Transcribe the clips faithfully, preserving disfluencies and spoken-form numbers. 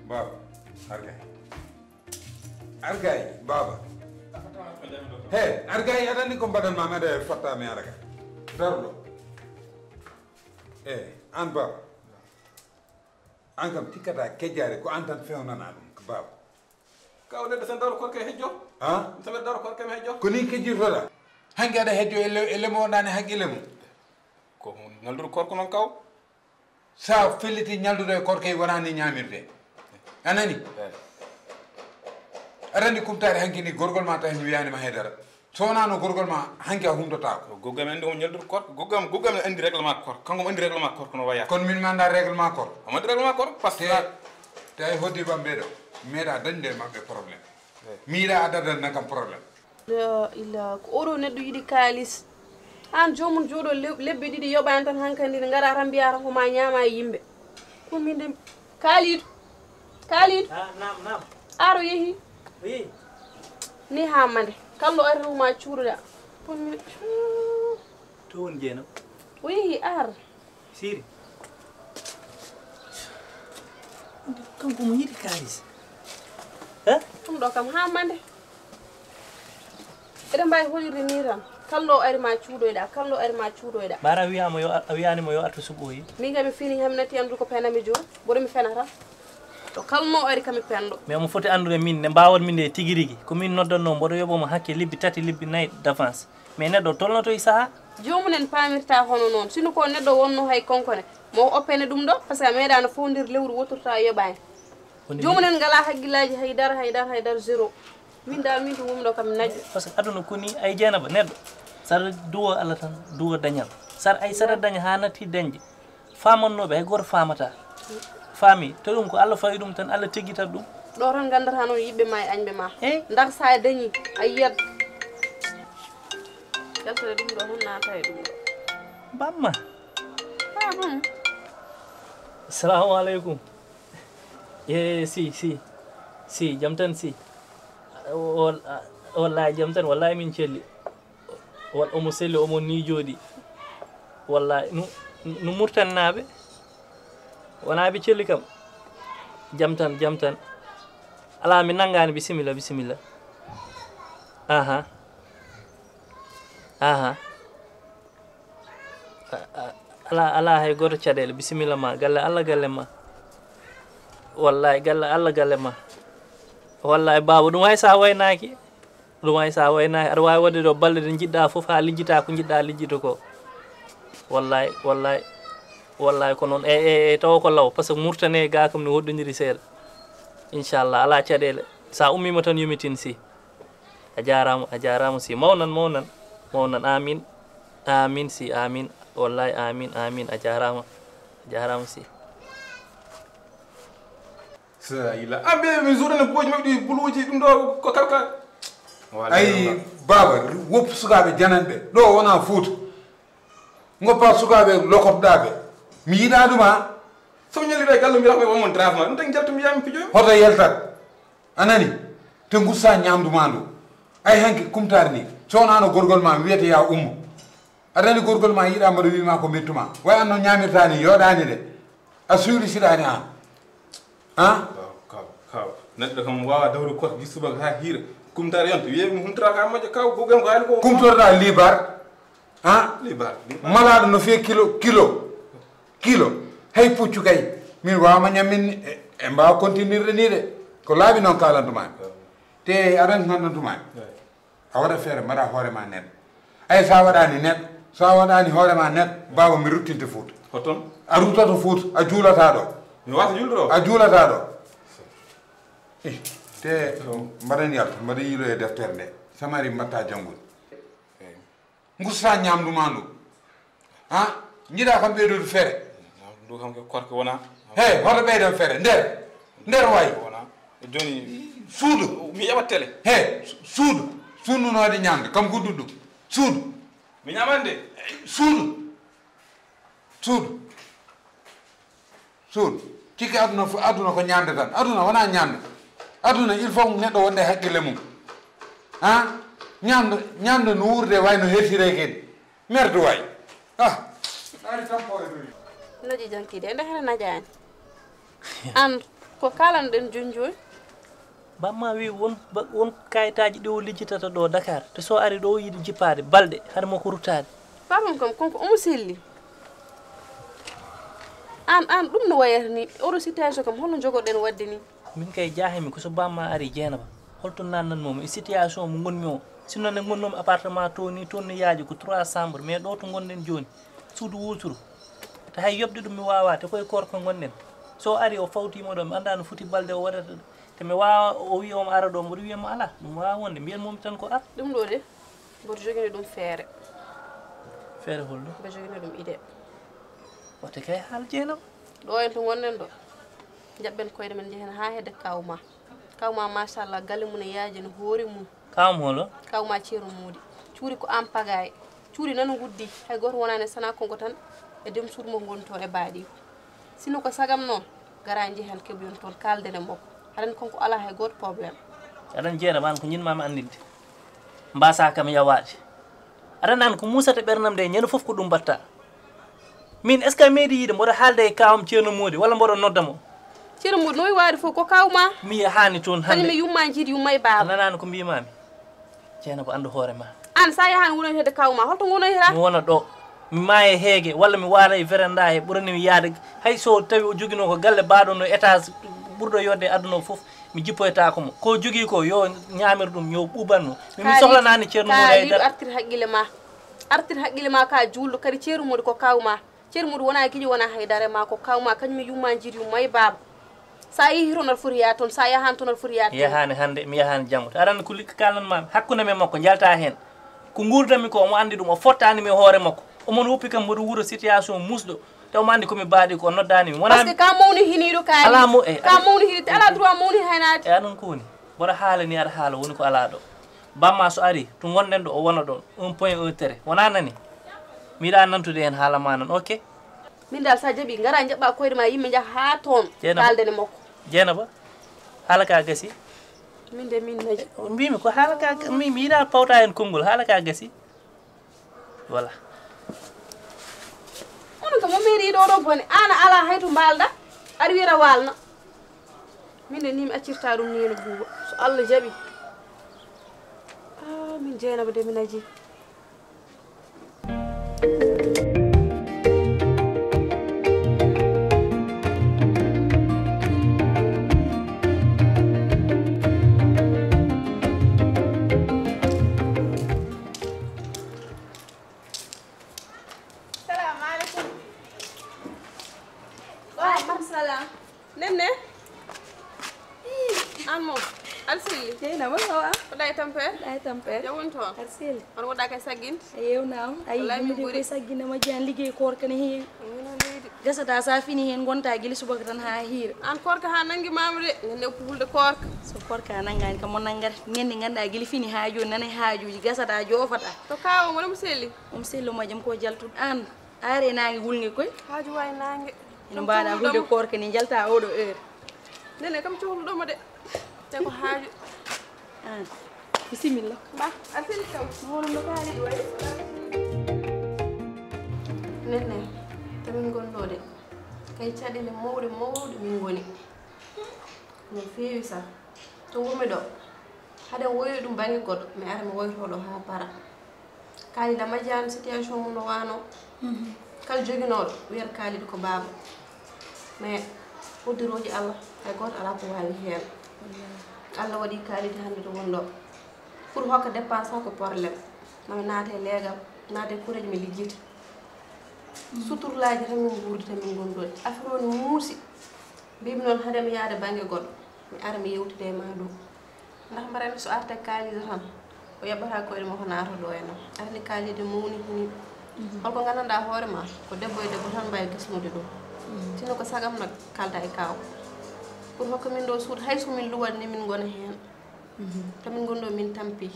Baaba, Argay. Argay, baaba. He, Argay, aɗa anndi ko mbaɗan ma, meɗa fatta mi Argay. Darlo. E, an baaba. An kam tikkata kejjaare, ko an tan fewnana ɗum, ko baaba. Kaw neɗɗo sen daro korke hejjo. Ha? Sen daro korke mi hejjo. Ko ni kejjirtoɗa? Hanki aɗa hejjo e le-, e lemo ɗani haqqille mum. Ko ñalɗuɗo korko noon kaw. Sa felliti ñalduɗo e korke wonani ñamirde. A nani? Aɗa anndi kumtaare hanki ni gorgol ma tawi mi wiyani ma haydara. So wonano gorgol ma hanki a humtotako. Goggam en ɗum ñalduɗo korko. Goggam, goggam en anndi règlement korko. Kanko mo anndi règlement korko no waya. Kono min mi annda règlement korko. Omo anndi règlement korko parce que. Te, te ay hoddi bambeɗo. Meɗa dañde e maɓɓe problème. Mi yiɗa a dadanna kam problème. La ila ko oɗo neɗɗo yiɗi kaalis. An joomum jooɗo le-, lebbi ɗiɗi yoɓani tan hankadi ne ngara tan mbiya tan ko ma ñaama e yimɓe. Ko min de kaalidu. Kaalidu. Ah, naam, naam. Aro yehi. Oui. Ni ha mande. Kallo ari ma cuuɗoɗa. Ko min. To woni jeenam. O yehi ar. Siri. Kanko mo yiɗi kaalis. He? Ɗum ɗo kam haa mande. Eɗen mbaawi hoɗirde nii tan. Kalɗo ari ma cuuɗoyɗa, kalɗo ari ma cuuɗoyɗa. Bara wiyama yo a wiyani mo yo artu suɓoyi. Min kam mi fini ham natti andude ko penami jooni. Mboɗo mi fena tan. To kalno ari kam mi penɗo. Mais omo foti andude min nde mbawon min nde tigi rigi. Ko min noddanno mboɗo yoɓomo hakke lebbi tati lebbi nayi d'avance. Mais neɗɗo tolnoto e saha. Joomum en paamirta hono noon. Sino ko neɗɗo wonno hay konkone. Mo oppene ɗum ɗo, parce que a meeɗaano fof nder lewru wottorta a yoɓaani. Joomum en ngalaa hakkillaaji hay dara, hay dara, hay dara, zéro. Min dal, min to wumɗo kam najjo. Parce que aduna ko ni ay jeenaba neɗɗo. Saɗa duwo Allah tan, duwo dañal. Saɗa ay saɗa daña haa natti dañde. Faamannooɓe hay gooto faamata. Faami, to ɗum ko Allah fawi ɗum tan, Allah teggitata ɗum. Ɗo tan nganndata noon yiɓɓe ma e añɓe ma. Eey. Ndax so a dañi, a yiyat. Yaltere ɗum ɗo tan naata e ɗum ɗo. Bamma. Ah, bon. Assalamu aleykum. E si, si. Si, jam tan si. Wal-, wallahi jam tan, wallahi min celli. Wal-, omo selli, omo ni jooɗi. Wallahi, nu, nu Murtanaaɓe. Wonaa ɓe celli kam. Jam tan, jam tan. Alaa, mi nanngaani. Bisimilla, bisimilla. Aha. Aha. A, a, alaa, alaa hay gooto caɗeele. Bisimilla ma. Galle Allah, galle ma. Wallahi, galle Allah, galle ma. Wallahi, baaba, ɗum hay so a waynaaki. Ɗum hay so a waynaaki, aɗa waawi waɗde ɗo balɗe ɗe njiɗɗa fof haa lijjitaa ko njiɗɗa lijjito ko. Wallahi, wallahi, wallahi ko noon. E, e, e, tawa ko law, parce que Murtani e ga kam ne woɗɗondiri seeɗa. Inchallah, alaa caɗeele. So a ummiima tan yomitin si. A jaaraama, a jaaraama si. Mawnan, mawnan, mawnan. Amin. Amin si, amin. Wallahi, amin, amin. A jaaraama. A jaaraama si. Sayla. Ambe mi zuɗana booji maɓɓe ɗi buluuji ɗum ɗo ko kalka. Ay, baaba, woppu sukaaɓe jananɓe. Ɗo wona Fuuta. Ngoppa sukaaɓe lokotɗaaɓe. Mi yiɗaa ɗum, a? So mi ñalliɗo e galle, mi raɓɓe wonmon drasma. Ɗum tan jaltu mi yaami pijoyo. Hoto yaltat. A nani? Te ngursa ñaamdu ma ndu. Ay, hanki kumtaari ni. Coonano gorgol ma, wiyete ya ummo. Aɗa anndi gorgol ma yiɗa mbaɗa wiima ko mettuma. Way an no ñaamirta ni, yooɗaani de. A suuɗi siɗaani an. Han? Kaw, kaw, kaw. Neɗɗo kam waawa dawrude koto gis subaka haa hiira. Kumtaari yonta, wiye mi humtoraka e moƴƴo, kaw, bugam ko haali ko. Kumtorɗa libar? Han? Libar, libar. Malaaɗo no fiye kilo, kilo, kilo. Hay puccu kay. Min waawama ñammin, e, e mbaawa continuirde ni de. Ko laaɓi noon kaalantuma. Te aɗa anndi ko nganndantumaami. A waɗa feere, mbaɗa hoore ma net. Ay, so a waɗaani net, so a waɗaani hoore ma net, baaba, mi ruttinte Fuuta. Hoton? A ruttoto Fuuta, a juulata ɗo. Mi wasa julde ɗo? A juulata ɗo. Eh, te mbaɗen yalta, mbaɗen yilo e deftere nde. Samari mbatta janngude. Eey. Ngusta ñaamdu ma ndu. Ha? Njiɗa kam ɓeydude feere. Ndu kam ko korka wona. He, hoto ɓeydan feere. Nder. Nder wayi. Wona. Jooni. Suudu. Mi ƴeɓat tele. He, su-, suudu. Suudu no waɗi ñaamde. Kam ko ɗuɗɗum. Suudu. Mi ñaamande. Suudu. Suudu. Suudu. Cikki aduna fo-, aduna ko ñaamde tan. Aduna wona ñaamde. Aduna, il faut neɗɗo wonde hakkille mum. Ha? Ñaamde, ñaamde no wuurde way no hertire kadi. Merdu waay. Ah. Ari tampoore duri. Naƴi janki de, nde hara naƴaani. An, Ko kaalanɗen jooni jooni? Bamma wi won, won kayitaaji ɗi o lijjitata ɗo Dakar. Te so ari ɗo o yiɗi jippaade balɗe, hade mo ko ruttaade. Bamam kam, kon ko omo selli. Aan, aan, ɗum no wayata ni. Oɗo situation kam, holno njogoɗen waɗde ni? Min kay jaahimi ko so bamma ari Jeynaba. Holto naannanmoo mo e situation mo ngonmi o? Sinno ne ngonnoomi appartement to ni, toon ne yaaji ko trois chambres, mais ɗo to ngonɗen jooni, suudu wuturu. Te hay yoɓde ɗum mi waawaa, te koye koorka ngonɗen. So o ari o fawtiima ɗo, mi anndaa no foti balɗe o waɗata. Te mi waawa, o wiya omo ara ɗo, mboɗo wiya mo alaa. Ɗum waawaa wonde, mbiyan mo mi tan ko ar. Ɗum ɗo de, mboɗo jogini ɗum feere. Feere holɗo? Mboɗo jogini ɗum idée. Wate kay haal Jeynaba. Ɗo en to ngonɗen ɗo, njaɓɓen koyɗe men njehen haa hedde kaaw ma. Kaaw ma, machallah, galle mum ne yaaji no hoore mum. Kaaw mo holo? Kaaw ma Ceerno Moodi. Cuuɗi ko aan pagaye. Cuuɗi nana nguddi. Hay gooto wonaani e Sana Kongo tan e dem suudu mo ngonto e baadiiko. Sinno ko sagam noon, gara njehen keɓoyon toon kaalden e makko. Aɗa anndi kanko alaa hay gooto problème. Aɗa anndi Jeynaba, aan ko njiɗ-maa mi anndinde. Mbaasa kam yawaade. Aɗa anndi aan ko muusata ɓernam nde ñande fof ko ɗum mbaɗta. Min, est-ce que a meeɗi yiide mboɗo haalda e kaawam Ceerno Moodi walla mboɗo nodda mo? Ceerno Moodi no waawde fof ko kaaw ma. Mi yahaani toon hannde. Kañum e yumma njiidi yumma e baaba. A nanaani ko mbiimaami? Jeynaba, anndu hoore ma. Aan, so a yahaani wonoyta hedde kaaw ma, holto ngonoyta? Mi wona ɗo. Mi maaya heege, walla mi waala e veranda he, ɓurani mi yahde. Hay so tawi o joginoo ko galle baaɗo no étage ɓurɗo yodde e aduna o fof, mi jippoytaako mo. Ko jogii ko, yo ñaamir ɗum, yo ɓuuban mo. Mi, mi sohlanaani Ceerno Moodi hay dara. Artir haqqille ma. Artir haqqille ma ka juulɗo, kadi Ceerno Moodi ko kaaw ma. Ceerno Moodi wona giƴo, wona haydara ma, ko kaaw ma, kañum e yumma njiidi yumma e baaba. So a yehii toon aɗa foti yaade toon, so a yahaani toon aɗa foti yaade toon. Mi yahaani hannde, mi yahaani janngo. Aɗa anndi ko liɗɗi kaalanma hakkunde am e makko, njalta heen. Ko nguurdanmi ko, omo anndi ɗum, o fottaani mi e hoore makko. Omo woppi kam mboɗo wuura situation muusɗo, te omo anndi ko mi baaɗi ko, o noddaani mi. Wonaa parce que ka mawni hiniiɗo kaali. Alaa mo, eh, ka mawni hiniiɗo, te alaa droit mawni haynaade. E aɗa anndi ko woni? Mboɗo haala ni, aɗa haala, woni ko alaa ɗo. Bamma so ari, to ngonɗen ɗo, o wona ɗoon. Un point un trait. Wonaa nani? Mi yiɗaa nantude heen haala ma noon, ok? Min dal, so a jaɓii, ngara njaɓɓaa koyɗe ma, yimɓe njaha haa toon, Jeynaba. Kaalden e makko. Jeynaba, haala ka gasi. Min de, min naji. Eh, mbimi ko haala ka ga-, mi, mi yiɗaa pawta heen konngol, haala ka gasi. Voilà. Onon kam, on meeɗi ɗo ɗo bone. Aan a alaa hay to mbaalɗa, aɗa wiyata waalna. Min de, ni mi accirta ɗum ni ene buuba. So Allah jaɓi. Ah, min Jeynaba de, mi naji. Salamu aleykum. Wa aleykum salam. Nenne? Ih, aan moom, aɗa selli? Jeynaba, ça va? Mbaɗɗaa e tampere? Mbaɗɗaa e tampere. Jam woni toon? Aɗa selli? Hono mbaɗɗaa kay sagginde? A yeewnaama. A yii, wallaahi, min de ɓuri. Koye sagginde ma jeyan liggey koorka ne heewi. Wona leydi. Gasata so a fini heen, ngonta gila subaka tan haa hiira. Aan koorka haa nanngi maama de, nenne ko fulde koorka. So koorka nanngaani kam, mo nanngata. Nenne ngannduɗaa gila fini haa jooni, nane haajuuji, gasata joofata. To kaawa mo, omo selli? Omo selli, omo jam ko jaltuɗo aan. Are naange wulnge koy. Haaju waay naange. Ina mbaɗa hulde koorka ni, njalta oɗo heure. Nene kam cohluɗo mo de. Te ko haaju. Ah, bisimilla. Ba, a selli kam. Hono no kaali ɗo e. Nenne, to min ngonɗo de, kay caɗeele mawɗe mawɗe min ngoni. No feewi sah. To ngurmi ɗo, haɗen woyoy ɗum bannge goɗɗo, mi ara mi woyto ɗo haa para. Kaalida majjaani situation mum no waano. Mhm. Kala joginooɗo wiyata Kaalidi ko baaba. Mais uddirooji Allah, hay gooto alaa ko waawi heen. Wallaahi. Allah waɗi Kaalidi hannde to woni ɗo. Pour hokka dépense tan ko problème. Mami naate e leegal, naate e kureeji mi lijjita. Mhm. Suturlaaji tan min nguurdi tan min ngondori. Affaire o ne muusi. Mbimi noon, hade mi yahde bannge goɗɗo, mi ara mi yewtida e maa ɗum. Ndax mbaɗa anndi so arta e kaalisa tan, o yaɓɓata koyɗe makko naata ɗo e noon. Aɗa anndi kaalidi mawni hini. Mhm. Holko nganndanɗaa hoore ma, ko debbo e debbo tan mbaawi gasnude ɗum. Mhm. Sinno ko sagam no kaalda e kaaw. Pour hokka min ɗo suudu, hay so min luwat ni min ngona heen. Mhm. To min ngoni ɗo min tampi.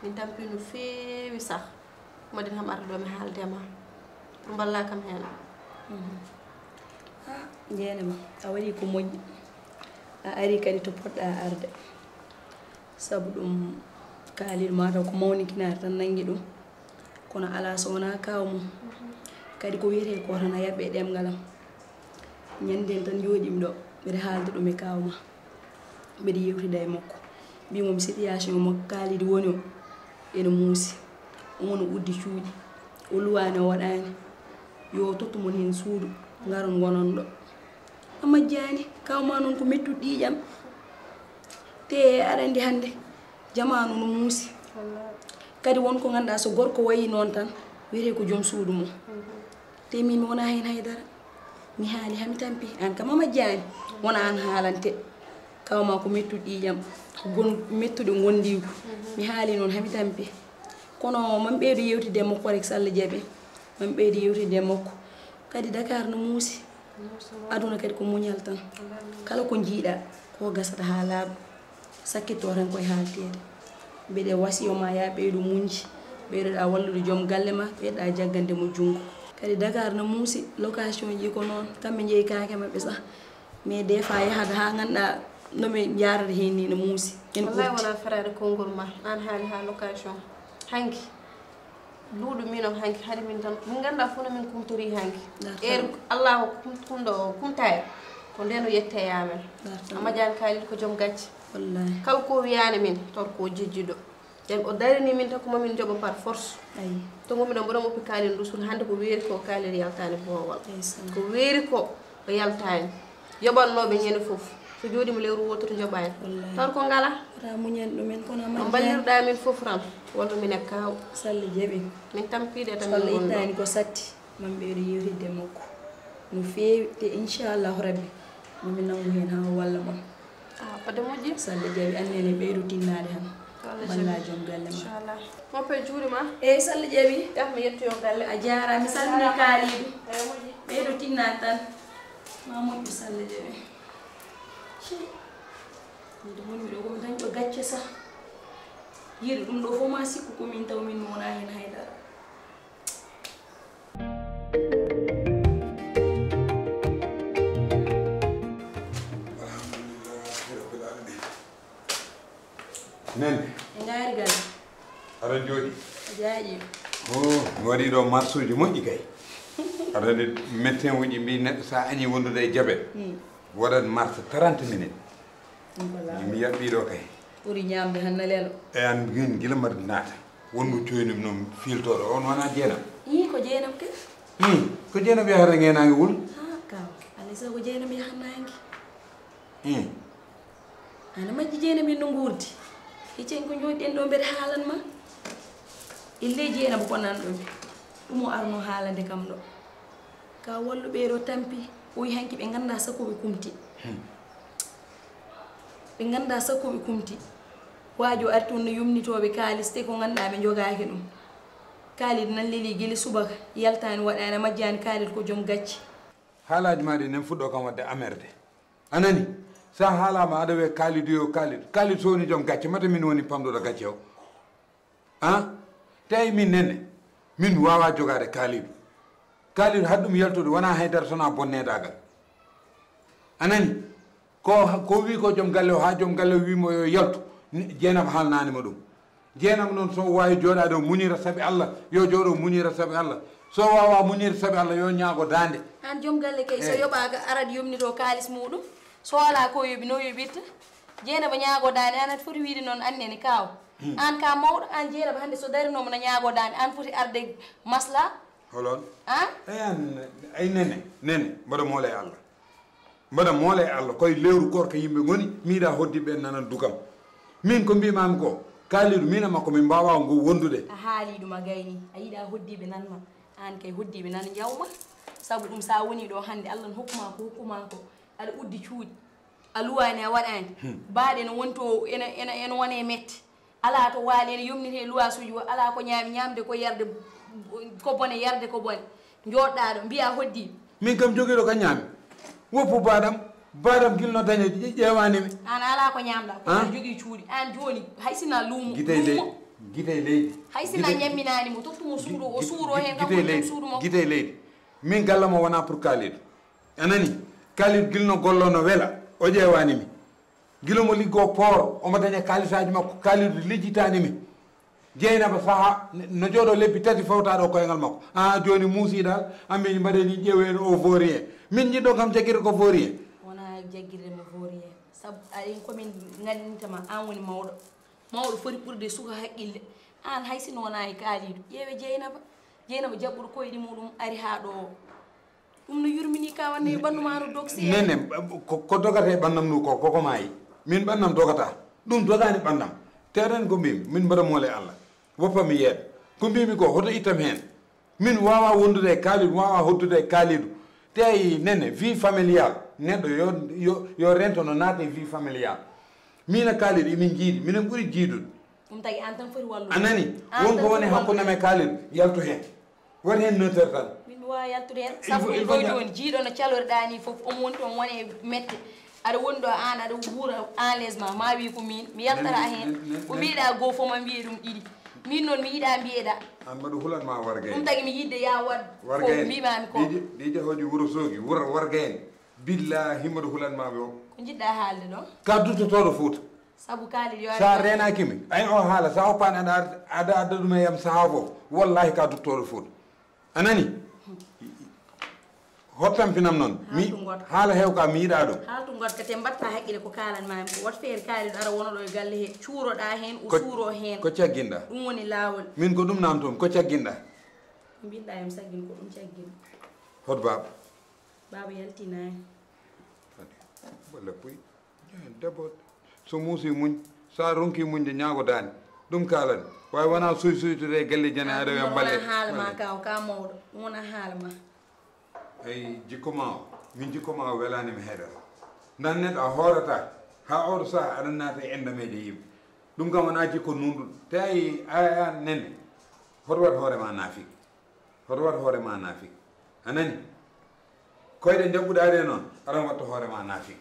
Min tampi no feewi sah. Mbaɗen kam arde ɗo mi haalde ma. Pour mballa kam heen. Mhm. Ah, Jeynaba, a waɗi ko moƴƴi. A ari kadi to poɗɗa arde. Sabu ɗum kaalid mataw ko mawnikinaare tan nanngi ɗum. Kono alaa so wonaa kaaw mum. Mhm. Kadi ko wiyetee ko tan a yaɓɓe ɗemngal am. Ñande tan jooɗiimi ɗo. Mbeɗa haalda ɗum e kaaw ma. Mbeɗa yewtida e makko. Mbiyamo situation mo Kaalidi woni o ene muusi. Omo no uddi cuuɗi. O luwaani, o waɗaani. Yo o tottu mon heen suudu, ngaron ngonon ɗo. A majjaani, kaaw ma noon ko mettuɗo ƴiiƴam. Te aɗa anndi hannde, jamaanu no muusi. Kadi won ko ngannduɗaa so gorko wayi noon tan, wiyetee ko joom suudu mum. Te min mi wonaa heen hay dara. Mi haali haa mi tampi. Aan kam a majjaani. Wonaa aan haalante. Kaaw ma ko mettuɗo ƴiiƴam. Ko gon-, mettuɗo ngondiigu. Mi haali noon haa mi tampi. Kono man ɓeydo yewtide e makko rek so Allah jaɓi. Man ɓeydo yewtide e makko. Kadi Dakar no muusi. Aduna kadi ko muñal tan. Kala ko njiiɗa ko gasata haa laaɓa. Sakkitto tan koye haalteede. Mbeɗe wasiyo ma ya ɓeydo muñji. Ɓeydoɗa wallude joom galle ma, ɓeydoɗa jaggande mo junngo. Kadi Dakar no muusi, location ji ko noon. Kamɓe njeyi kaake maɓɓe sah. Mais des fois yahata haa ngannduɗaa no ɓe njaarata heen ni no muusi. Ene Wallahi ɓurti. Wonaa feraade konngol ma. Aan haali haa location. Hanki. Luuɗo min o hanki, hari min tan, min nganndaa fof no min kumtori hanki. Ndartan. Eer Allah o kum-, kumɗo o kumtaare, ko ndeen o yette e amen. Ndartan. A majjaani Kaalid ko joom gacce. Wallahi. Kala ko wiyaani min, taw ko jejjiɗo. Nden o darini min tan ko mamin njoɓo par force. Ayi. To ngonmi ɗo mboɗo moppi Kaalid ndusul, hannde ko weeri ko Kaalid yaltaani boowal. Ndeysaan. Ko weeri ko o yaltaani. Yoɓannooɓe ñande fof. So jooɗiima lewru wootoru njoɓaani. Wallahi. Taw ko ngala. Wota muñan ɗumen, kono a majjaani. Mballirɗa min fof tan. Wallu min e kaaw. So Allah jaɓi. Min tampiiɗe tan. So Allah min ngonɗo. Ittaani ko satti, man ɓeydo yewtidde e makko. No feewi, te inchallahu rabbi, mamin nanngu heen haa o walla mon. Ah, fade moƴƴi. So Allah jaɓi, aan nene ɓeydo tinnaade tan. Walla balla jaɓi. Joom galle ma. Inchallah. Moppe juuɗe ma. Eey, so Allah jaɓi. Yah, mi yettoyo galle. A jaaraama, mi salmini Kaalidu. Eey, moƴƴi. Ɓeydo tinnaade tan. Ma moƴƴu so Allah jaɓi. Cey. Min to ngonmi ɗo, ko mi dañɗo gacce sah. Yiide ɗum ɗo fof ma sikku ko min taw min mi wonaa heen hay dara. Alhamdulillahi rabbil alamin. Nene. Ɓe ngaari galle. Aɗa jooɗi? A jaaƴi. Oh, mi waɗi ɗo marsuuji moƴƴi kay. Aɗa anndi médecin uji mbi neɗɗo so a añi wondude e jabet, hmm, waɗat marche trente minutes. Ɗum ko laaɓi. Mi yaɓɓi ɗo kay. Ɓuri ñaamde han na lelo. E aan ngin gila mbaɗa naata. Wonno jooni noon fiiltooɗo on wonaa Jeenam? Ii, ko Jeenam kay. Ii, ko Jeenam yahata ngeenaange wul? Haa, kaaw. Alay sago ko Jeenam yaha naange. Ii. Ana majji Jeenam en no nguurdi. Hiccen ko njooɗiɗen ɗo mbeɗa haalan ma. Ille Jeenam ko nanɗo mi. Ɗum o arno haalande kam ɗo. Ka wallu ɓeeɗo tampi. Oyi hanki ɓe nganndaa sakko ɓe kumti. Hmm. Ɓe nganndaa sakko ɓe kumti. Waajo ari toon no yumnitooɓe kaalis te ko nganndaa ɓe njogaaki ɗum. Kaalid nan leli gila subaka yaltaani waɗaani a majjaani Kaalid ko joom gacce. Haalaaji maa ɗi nen fuɗɗo kam waɗde amerde. A nani? So a haalaama aɗa wiya Kaalid yo Kaalid. Kaalid so woni joom gacce mata min woni pamɗoɗo gacce o. Ah? Tawi min nenne, min waawaa jogaade Kaalidu. Kaalidu haɗ ɗum yaltude wonaa hay dara sonaa bonneedaagal. A nani? Ko, ko wii ko joom galle o, haa joom galle o wii mo yo yaltu, ni-, Jeenaba haalnaani mo ɗum. Jeenaba noon so o waawi jooɗaade o muñira sabi Allah, yo jooɗo o muñira sabi Allah. So o waawaa muñira sabi Allah, yo ñaago daande. Aan joom galle kay, so yoɓaaka, arat yomnitoo kaalis muuɗum. So alaa ko yoɓi, no yoɓirta? Jeenaba ñaagodaani, aan aɗa foti wiide noon, aan nene kaaw. Hmm. Aan ka mawɗo, aan Jeenaba hannde so darinooma no ñaagodaani, aan foti arde masla. Holon? Aan? Eey, aan, ay nene, nene, mbaɗa moole e Allah. Mbaɗa moole e Allah, koye lewru koor ko yimɓe ngoni, mi yiɗa hoddiiɓe ɓe nana dukam. Min ko mbiimaami ko, Kaalidu, min e makko, min mbaawaa ngo wondude. A haalii ɗum, a gaynii, a yiɗa hoddiiɓe nan ma. Aan kay hoddiiɓe nan njaw ma. Sabu ɗum, so a wonii ɗo hannde, Allah no hokku ma ko, hokku ma ko. Aɗa uddi cuuɗi. A luwaani, a waɗaani. Hmm. Baaɗe no woni to, ene, ene, ene wona e mette. Alaa to waali, ene yomnitee luwaasuuji, wo alaa ko ñaami, ñaamde ko yarde ko bone, yarde ko bone. Njooɗɗaa ɗo, mbiyaa hoddiiɓe. Min kam jogiiɗo ka ñaami. Woppu baaɗam, baaɗam gila no daña ƴe-, ƴeewaani mi. Aan alaa ko ñaamɗaa, ko aan jogii cuuɗi. Aan jooni, hay sinaa luumo, gitey leydi, luumo. Gitey leydi. Hay sinaa ñamminaani mo, tottu mo suuɗo, o suuroo heen kam, gitey leydi, suudu makko. Gitey leydi. Min galla mo wonaa pour Kaalidu. A nani? Kaalidu gila no golloo no wela, o ƴeewaani mi. Gila mo liggoo poor, omo daña kaalisaaji makko, Kaalidu lijjitaani mi. Jeynaba saha, no jooɗoo lebbi tati fawtaaɗo koyngal makko. Aan jooni muusiiɗa, aan min mbaɗe ni ƴeewe no o vaut rien. Min njiɗɗon kam jaggirde ko vaut rien. Wonaa Jaggirde mo Foori heen, sabu aɗa en komin ngandinta ma, aan woni mawɗo. Mawɗo foti ɓurde suka haqqille. Aan hay si noona e Kaalidu, ƴeewe Jeynaba. Jeynaba jaɓɓuɗo koyɗi muɗum ari haa ɗo. Ɗum no yurmini ka wanne e ɓanndu ma no dogsi. Nene, ko, ko dogata e ɓannam ndu ko, koko maayi. Min ɓannam dogata. Ɗum dogaani ɓannam. Te aɗa anndi ko mbimi, min mbaɗa moole Allah. Woppa mi yeeɗa. Ko mbimi ko, hoto ittam heen. Min waawa wondude e Kaalidu, mi waawa hoddude e Kaalidu. Te ayi nene, vie familiale, neɗɗo yo, yo, yo rento no naata e vie familiale. Min e Kaalidu, emin njiidi, minen ɓuri jiidude. Ɗum tagi aan tan foti wallude. A nani? Aan won tan ko woni foti hakkunde wallude. Men e Kaalidu, yaltu heen. Waɗi heen noter tan. Min mi waawa yaltude heen. Il faut, sabu il ko faut ɗo nya- jooni, jiiɗo no caloriɗaa nii fof, omo woni toon wona e mette. Aɗa woni ɗo aan, aɗa wuura en l'aise ma, ma wi ko min, mi yaltara heen. Nen, nen, nen, ko nen. Mbiɗa goo fof ma mbiye ɗum ɗiɗi. Min noon mi yiɗa mbiyeɗa. An mbaɗa hulan ma warga en. Ɗum tagi mi yiɗde ya waɗ warga fof en. Mbimami ko. Ɗiɗi, ɗiɗi hoji wuro soogi, wuro warga en. Billahi mbaɗa hulan ma ɓe o. Ko jiɗɗa haalde ɗo? Ka duttotoɗo Fuuta. Sabu Kaalid yo sa renaki mi, ay o haala, sa oppani aɗa, aɗa adda ɗum e yam saha fof, wallahi ka duttoɗo Fuuta. A nani? Hottam pinam noon. Mi haala heew ka mi yiɗa ɗum. Haaltu goɗka te mbatta haqqile ko kaalan ma. Wat feere Kaalid ara wona ɗo e galle he, cuuroɗa heen, o suuro heen. Ko cagginɗa? Ɗum woni laawol. Min ko ɗum namtomi, ko cagginɗa? Mbinɗa yam saggin ko ɗum caggin. Hot baaba? Baaba yaltinaani. Walla puy. Debbo so muusi muñ, sa ronki muñde ñaagodaani. Ɗum kaalani. Waawi wona soy soytude e galle jene aɗa wiya mballe. Wona haala ma ka o ka mawɗo. Ɗum wona haala ma. Ay jikko ma o, min jikko ma o welaani mi heɗata. Nan neɗɗo a hoorata, ha oɗo saha aɗa naata e endameeje yimɓe. Ɗum kam wona jikko nunɗuɗo. Te ay, ay, an nene, hoto waɗ hoore ma naafik. Hoto waɗ hoore ma naafik. A nani? Koyɗe jaɓɓuɗa ɗe noon, aɗa watta hoore ma naafik.